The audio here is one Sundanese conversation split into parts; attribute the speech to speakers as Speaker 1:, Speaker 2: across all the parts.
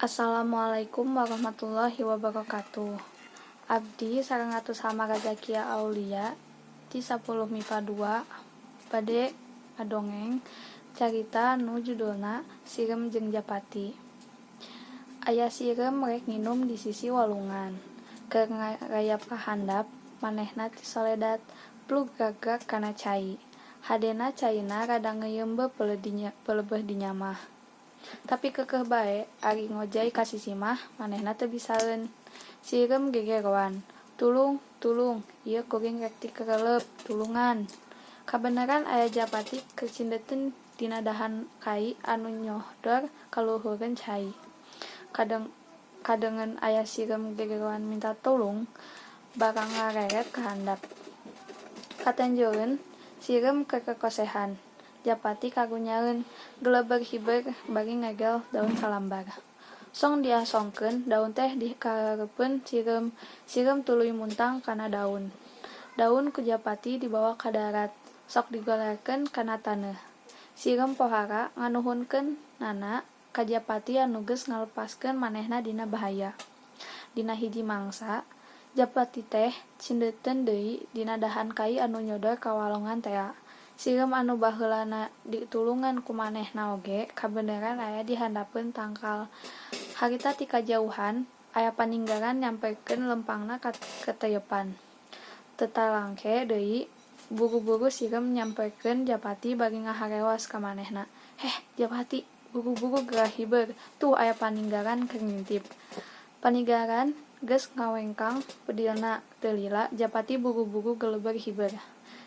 Speaker 1: Assalamualaikum warahmatullahi wabarakatuh. Abdi sareng Ratu Salma Zakia Aulia ti 10 MIPA 2 bade ngadongeng carita nu judulna Sireum jeung Japati. Aya sireum rek nginum di sisi walungan. Keur ngarayap ka handap, manehna tisoledat plug gagrag kana cai. Hadena caina rada ngeuyeum peulebeuh dinyamah. Tapi keukeuh bae ari ngojay ka sisi mah manehna teu bisaeun. Sireum gegeroan, "Tulung, tulung, ieu kuring rek tikerelep, tulungan." Kabeneran aya Japati keur cindeteun dina dahan kai anu nyodor ka luhureun cai. Kadengen aya sireum gegeroan minta tulung, barang ngareret ka handap. Katenjoeun sireum keur kokosehan. Japati karunyaeun, geleber hiber bari ngegel daun salambar. Song diasongkeun daun teh dikahareupeun sireum, sireum tuluy muntang kana daun. Daun ku Japati dibawa ka darat, sok digolerkeun kana taneuh. Sireum pohara nganuhunkeunana ka Japati anu geus ngalepaskeun manehna dina bahaya. Dina hiji mangsa, Japati teh cindeteun deui dina dahan kai anu nyodor ka walungan tea. Sireum anu baheulana ditulungan ku manehna oge kabeneran aya di handapeun tangkal. Harita ti kajauhan aya paninggaran nyamperkeun lempangna kateyepan. Teu talangke deui, buru-buru sireum nyamperkeun Japati bari ngaharewas ka manehna, "Heh, Japati, buru-buru geura hiber, tuh aya paninggaran keur ngintip." Paninggaran geus ngawengkang bedilna, teu lila Japati buru-buru geleber hiber.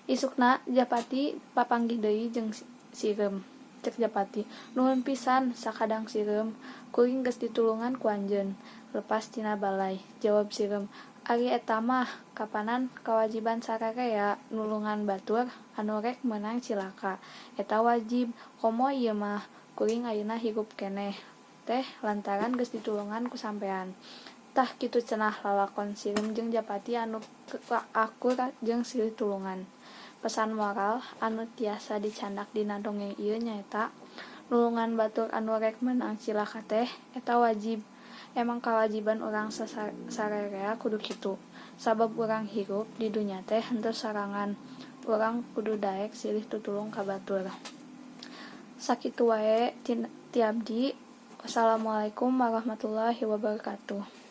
Speaker 1: Isukna Japati papanggih deui jeung sireum. Cek Japati, "Nuhun pisan sakadang sireum, kuring geus ditulungan ku anjeun lepas tina balai." Jawab sireum, "Ari eta mah kapanan kawajiban sararea nulungan batur anu rek meunang cilaka. Eta wajib, komo ieu mah kuring ayeuna hirup keneh teh lantaran geus ditulungan ku sampean." Tah kitu cenah lalakon sireum jeung Japati anu akur jeung silih tulungan. Pesan moral anu tiasa dicandak dina dongeng ieu nyaeta nulungan batur anu rek meunang cilaka teh eta wajib. Emang kawajiban urang sarerea kudu kitu. Sabab urang hirup di dunya teh henteu sorangan. Urang kudu daek silih tutulung ka batur. Sakitu wae ti abdi. Wassalamualaikum warahmatullahi wabarakatuh.